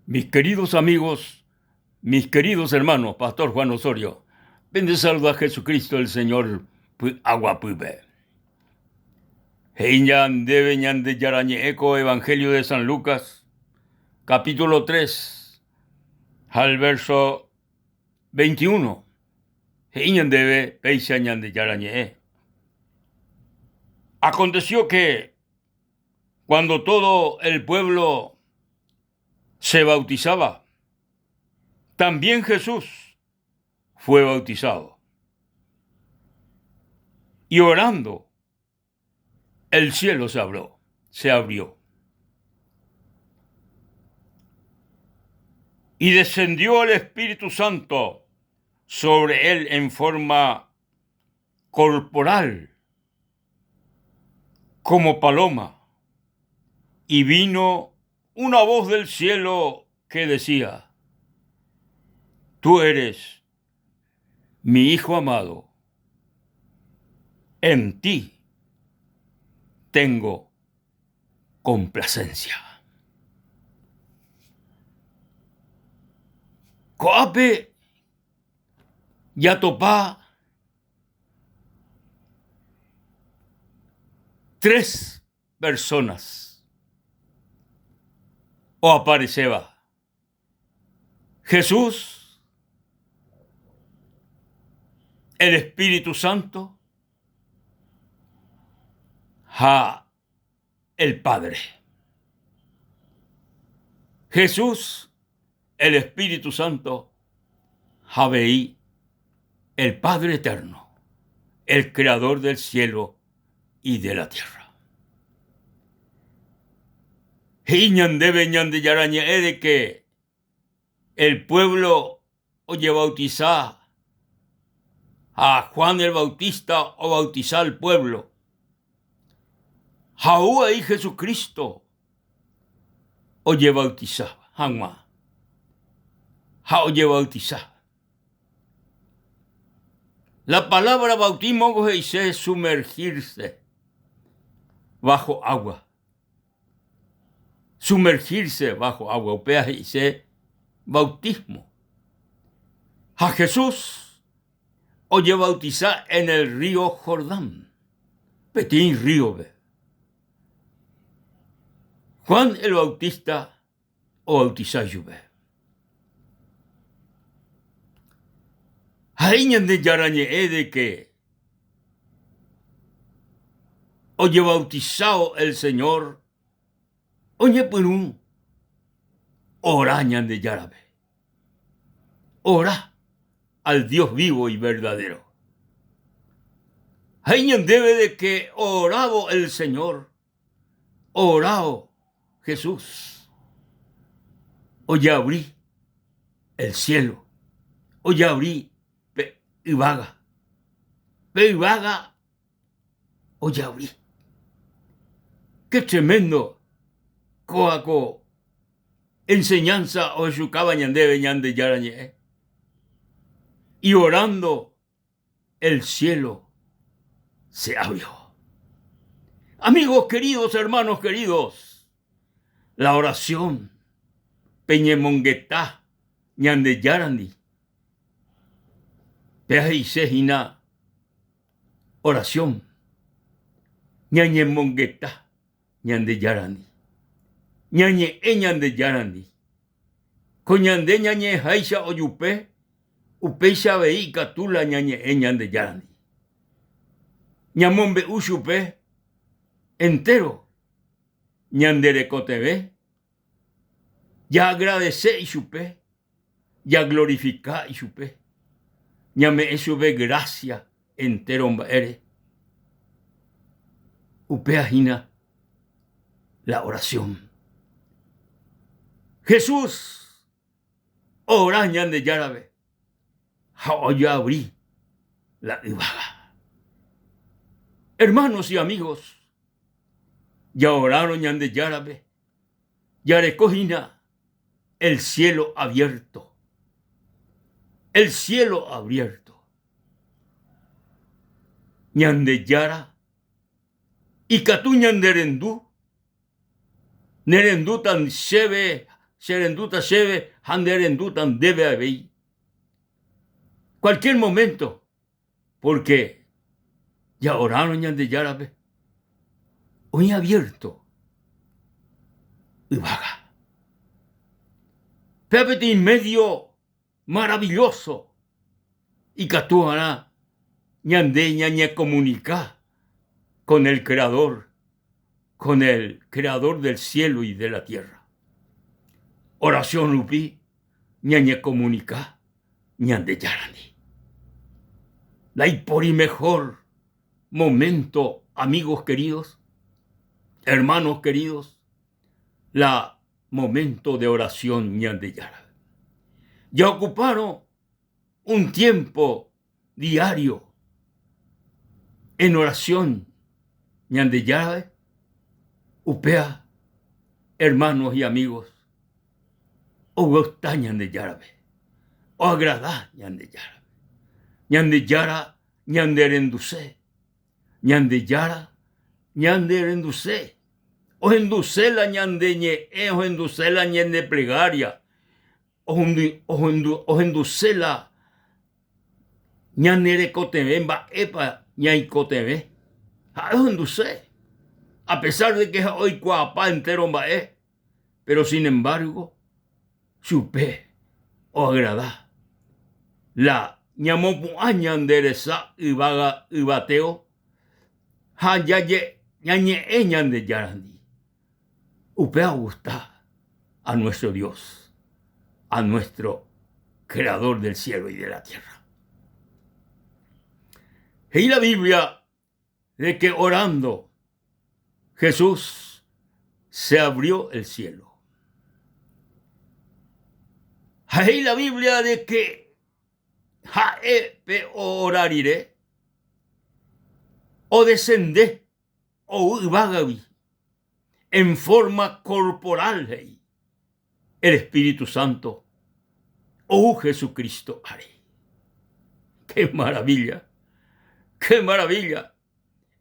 Mis queridos amigos, mis queridos hermanos, Pastor Juan Osorio, pende saluda Jesucristo el Señor py'aguapýpe. He'i ñandéve Ñandejára ñe'ẽ ko Evangelio de San Lucas, capítulo 3, ha el verso 21. He'i ñandéve péicha Ñandejára ñe'ẽ. Aconteció que cuando todo el pueblo se bautizaba, también Jesús fue bautizado. Y orando, el cielo se abrió, se abrió. Y descendió el Espíritu Santo sobre él en forma corporal, como paloma. Y vino una voz del cielo que decía, Tú eres mi Hijo amado, en ti tengo complacencia. Ko'ápe jatopa tres personas oaparecéva, Jesús, el Espíritu Santo ha el Padre. Jesús, el Espíritu Santo ha avei el Padre Eterno, el Creador del cielo y de la tierra. He'i ñandéve Ñandejára ñe'ẽ de que el pueblo ojebautisa ha Juan el Bautista obautisa al pueblo. Ha ou avei Jesucristo ojebautisa hag̃ua ha ojebautisa. La palabra bautismo he'ise sumergirse bajo agua. Sumergirse bajo agua, upéva he'ise bautismo. Ha Jesús ojebautisa en el río Jordán, peteĩ río-pe. Juan el Bautista obautisa ichupe. Ha'e Ñandejára ñe'ẽ de que ojebautisávo el Señor oñepyrũ ora Ñandejárape. Ora al Dios vivo y verdadero. He'i ñandéve de que orávo el Señor, orávo Jesús, ojeavri el cielo, ojeavri pe yvága, pe yvága ojeavri. Qué tremendo kóva ko enseñanza ohechukáva ñandéve Ñandejára ñe'ẽ. Y orando el cielo se abrió. Amigos queridos, hermanos queridos, la oración peñemongeta Ñandejárandi péa he'ise hína oración ñañemongeta Ñandejárandi, ñañe'ẽ Ñandejárandi. Ko ñande ñañe'ẽháicha ojupe, upéicha avei ikatu la ñañe'ẽ Ñandejárandi. Ñamombe'u chupe entéro ñande rekotevẽ, jaagradese ichupe, jaglorifika ichupe, ñame'ẽ chupe grásia entéro mba'ére. Upéva hína la oración. Jesús oora Ñandejárape ha ojoavri la yvága. Hermanos y amigos, jaorárõ Ñandejárape jareko hína el cielo abierto. El cielo abierto. Ñandejára ikatu ñanderendu, nerendúta chéve. cherendúta chéve ha nderendúta ndéve avei. Cualquier momento, porque ja'orárõ Ñandejárape oĩ abierto yvága. Péva peteĩ medio maravilloso ikatu va'erã ñande ñañecomunica con el Creador, con el Creador del cielo y de la tierra. Oración rupi ñañecomunica Ñandejárandi. Ndaipóri mejor momento, amigos queridos, hermanos queridos, la momento de oración Ñandejára. Jaokupárõ un tiempo diario en oración Ñandejárape, upéva, hermanos y amigos, ogusta Ñandejárape, oagrada Ñandejárape. Ñandejára ñanderenduse, Ñandejára ñanderenduse, ohenduse la ñande ñe'ẽ, ohenduse la ñane plegaria, ohenduse la ñane rekotevẽ mba'épa ñaikotevẽ. Ha'e ohenduse, a pesar de que ha'e oikuaapa entero mba'e, pero sin embargo chupe oagrada la ñamopu'ã ñande resa yvága yvateo ha ñañe'ẽ Ñandejárandi. Upéva ogusta a nuestro Dios, a nuestro Creador del cielo y de la tierra. He'i la Biblia de que orando Jesús se abrió el cielo. Ha he'i la Biblia de que ha'e pe oora rire odescende ou yvágagui en forma corporal he'i el Espíritu Santo ou Jesucristo ári. ¡Qué maravilla! ¡Qué maravilla!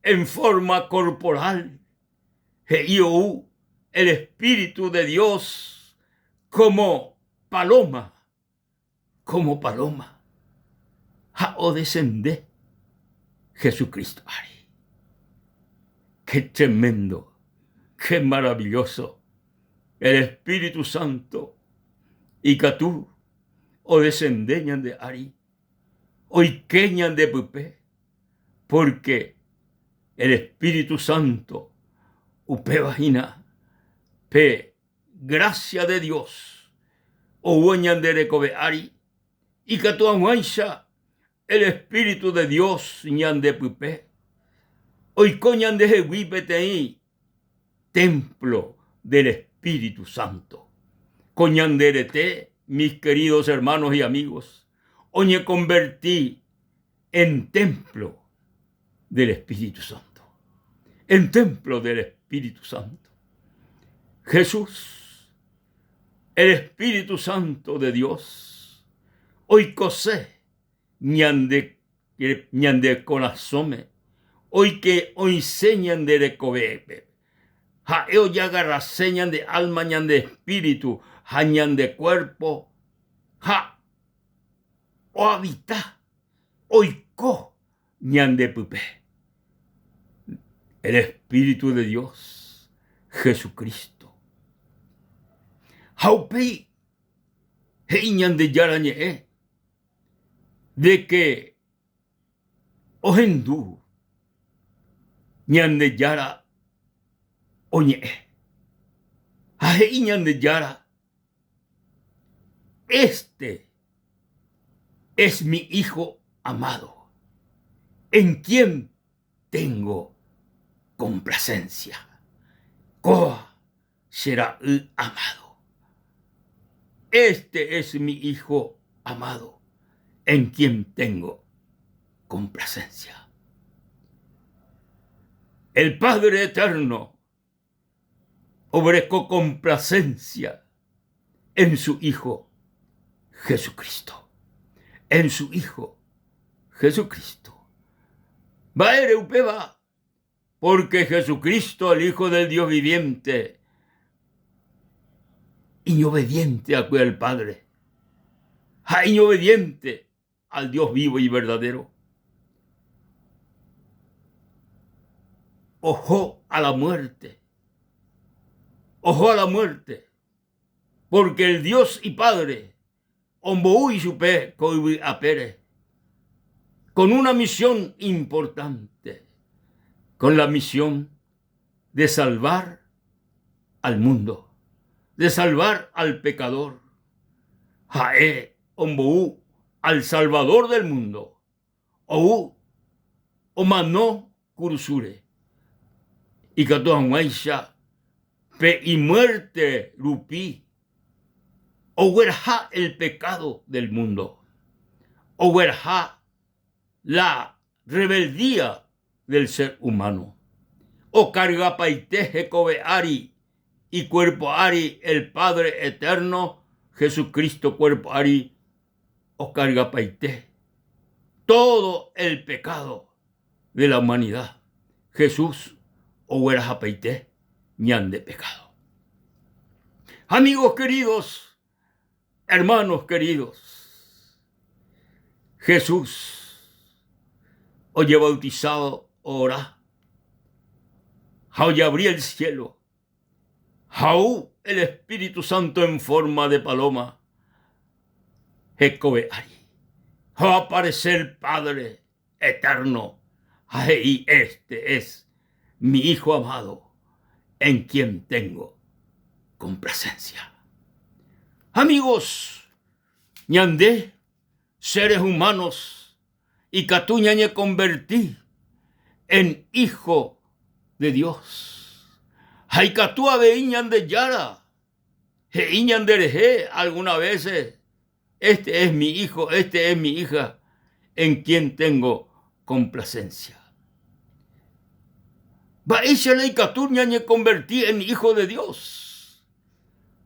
En forma corporal he'i ou el Espíritu de Dios como paloma, como paloma ha odescende Jesucristo ári. ¡Qué tremendo! ¡Qué maravilloso! El Espíritu Santo ikatu odescende ñande ári, oike ñande pype, porque el Espíritu Santo upéva hína pe gracia de Dios ou ñande rekove ári, ikatu hag̃uáicha el Espíritu de Dios ñande pype, oiko ñandehegui peteĩ templo del Espíritu Santo. Ko ñande rete, mis queridos hermanos y amigos, oñeconverti en templo del Espíritu Santo. En templo del Espíritu Santo. Jesús, el Espíritu Santo de Dios, oikose ñande, ñande korasõme, oike oisẽ ñande rekovépe. Ha'e ojagarrase ñande alma, ñande espíritu ha ñande cuerpo ha ohabita, oiko ñande pype. El Espíritu de Dios, Jesucristo. Ha upéi he'i Ñandejára ñe'ẽ de que ohendu Ñandejára oñe'ẽ. Ha he'i Ñandejára, Este es mi Hijo amado, en quien tengo complacencia. Kóva che ra'y amado. Este es mi Hijo amado, en quien tengo complacencia. El Padre Eterno oguereko complacencia en su Hijo Jesucristo. En su Hijo Jesucristo. Mba'ére upéva? Porque Jesucristo, el Hijo del Dios viviente, Iñobediente akue al Padre ha iñobediente al Dios vivo y verdadero. Oho a la muerte, oho a la muerte, porque el Dios y Padre ombou ichupe ko yvy apére con una misión importante, con la misión de salvar al mundo, de salvar al pecador. Ha'e ombou al Salvador del mundo, ou omano kurusúre, ikatu hag̃uáicha pe imuérte rupi ogueraha el pecado del mundo, ogueraha la rebeldía del ser humano. Okargapaite hekove ári, icuerpo ári el Padre Eterno, Jesucristo cuerpo ári okargapaite todo el pecado de la humanidad. Jesús oguerahapaite ñande pecado. Amigos queridos, hermanos queridos, Jesús ojebautizado ora ha ojeabrí el cielo ha ou el Espíritu Santo en forma de paloma hekove ári ha oaparece el Padre Eterno ha he'i, Este es mi Hijo amado, en quien tengo complacencia. Amigos, ñande seres humanos ikatu ñañekonverti en hijo de Dios. Ha ikatu avei Ñandejára he'i ñanderehe alguna veces, Este es mi hijo, este es mi hija, en quien tengo complacencia. Mba'éicha la ikatu ñañekonverti en hijo de Dios?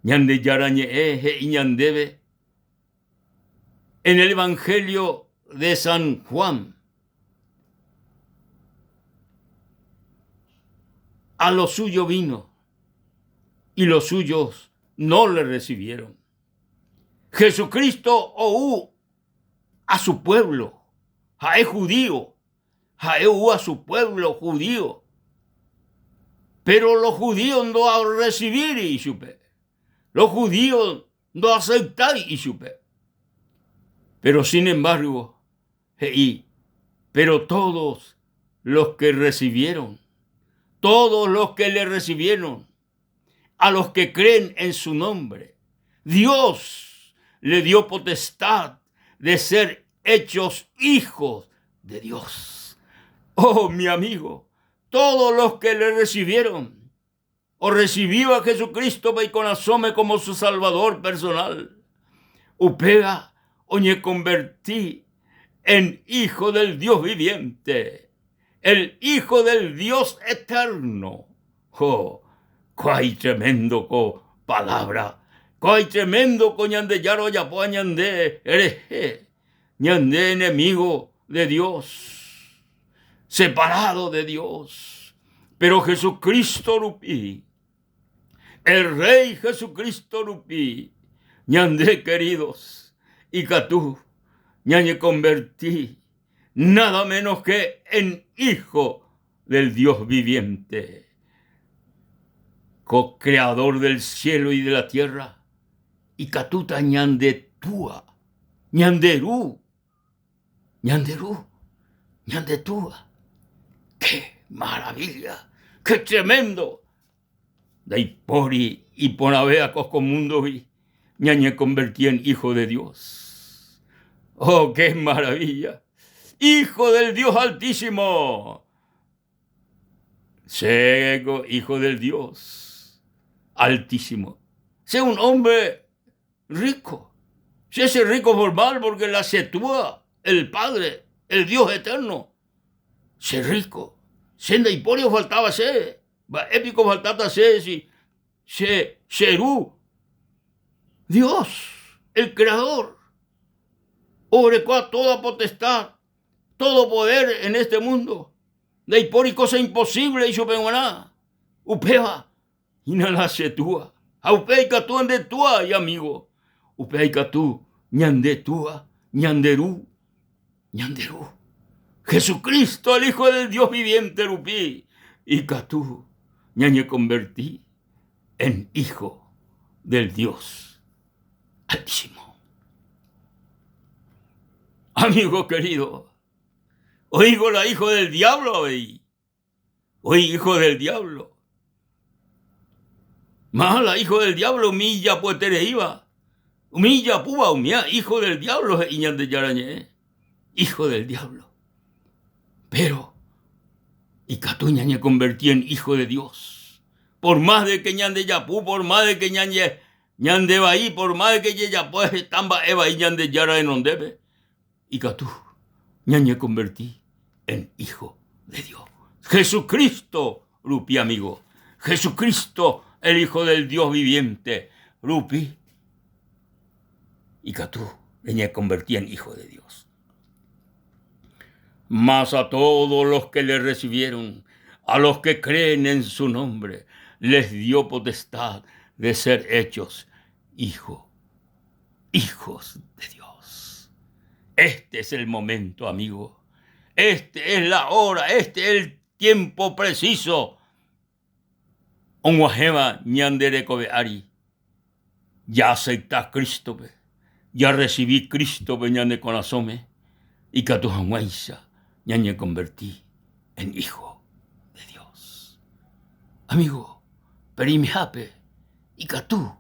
Ñandejára ñe'ẽ he'i ñandéve en el Evangelio de San Juan, a lo suyo vino y los suyos no le recibieron. Jesucristo ou a su pueblo, ha'e judío, ha'e ou a su pueblo judío. Pero los judíos ndoarecibíri ichupe, los judíos ndoaceptái ichupe. Pero sin embargo, he'i, pero todos los que recibieron, todos los que le recibieron, a los que creen en su nombre, Dios le dio potestad de ser hechos hijos de Dios. Oh, mi amigo, todos los que le recibieron o recibió a Jesucristo peikonasõme como su Salvador personal, upéva oñekonverti en hijo del Dios viviente, el hijo del Dios eterno. Ho, kuái tremendo ko palabra, kuái tremendo ko Ñandejára ojapo ñande rehe, ñande enemigo de Dios, separado de Dios. Pero Jesucristo rupi, el Rey Jesucristo rupi, ñande queridos, ikatu ñañekonverti nada menos que en hijo del Dios viviente, co-creador del cielo y de la tierra, ikatúta ñande Túa, ñande Ru, ñande Ru, ñande Túa. ¡Qué maravilla! ¡Qué tremendo! Ndaipóri iporãvéva ko múndogui ñañekonverti en hijo de Dios. ¡Oh, qué maravilla! Hijo del Dios Altísimo. Chéko hijo del Dios Altísimo. Che un hombre rico. Che ese rico formal porque la setúa el Padre, el Dios eterno. Che rico. Che ndaipóri ofaltáva che. Mba'e piko ofaltáta che si che che Ru, Dios, el Creador, oguerekóva toda potestad, todo poder en este mundo. Ndaipóri cosa imposible ichupe g̃uarã. Upéva hína la che Túa. Ha upéva ikatu nde túa amigo. Upéva ikatu ñande túa, ñande ru, ñande ru. Jesucristo, el Hijo del Dios viviente rupi, ikatu ñañekonverti en hijo del Dios Altísimo. Amigo querido, oĩko la hijo del diablo avei. Oĩ hijo del diablo. Mála hijo del diablo umi ijapuetereíva, umi ijapúva umía hijo del diablo he'i Ñandejára ñe'ẽ, hijo del diablo. Pero ikatu ñañekonverti en hijo de Dios. Por más de que ñandejapu, por más de que ñañe, ñande vai, por más de que jejapo heta mba'e vai Ñandejára renondépe, ikatu ñañekonverti en hijo de Dios. Jesucristo rupi, amigo. Jesucristo, el Hijo del Dios viviente, rupi, ikatu reñekonverti en hijo de Dios. Mas a todos los que le recibieron, a los que creen en su nombre, les dio potestad de ser hechos hijo, hijos de Dios. Este es el momento, amigo. Este es la hora, este es el tiempo preciso. Og̃uahẽva ñande rekove ári, jaacepta Cristo-pe, jarrecibi Cristo-pe ñane korasõme ikatu hag̃uáicha ñañekonverti en hijo de Dios. Amigo, pereimehápe ikatu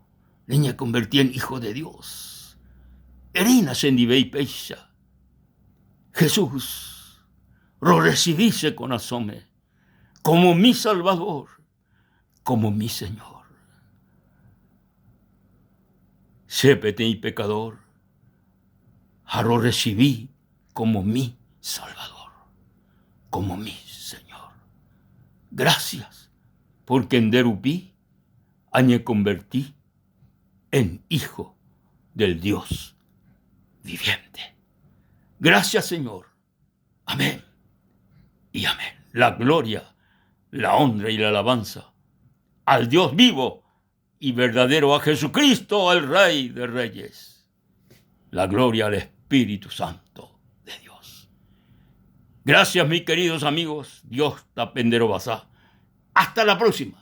reñekonverti en hijo de Dios. Eréina chendivéi péicha. Jesús, rorrecibi che korasõme como mi Salvador, como mi Señor. Che peteĩ pecador ha rorrecibi como mi Salvador, como mi Señor. Gracias porque nde rupi añekonverti en hijo del Dios viviente. Gracias Señor. Amén y amén. La gloria, la honra y la alabanza al Dios vivo y verdadero, a Jesucristo, el Rey de Reyes. La gloria al Espíritu Santo de Dios. Gracias, mis queridos amigos. Dios tapenderovasa. Hasta la próxima.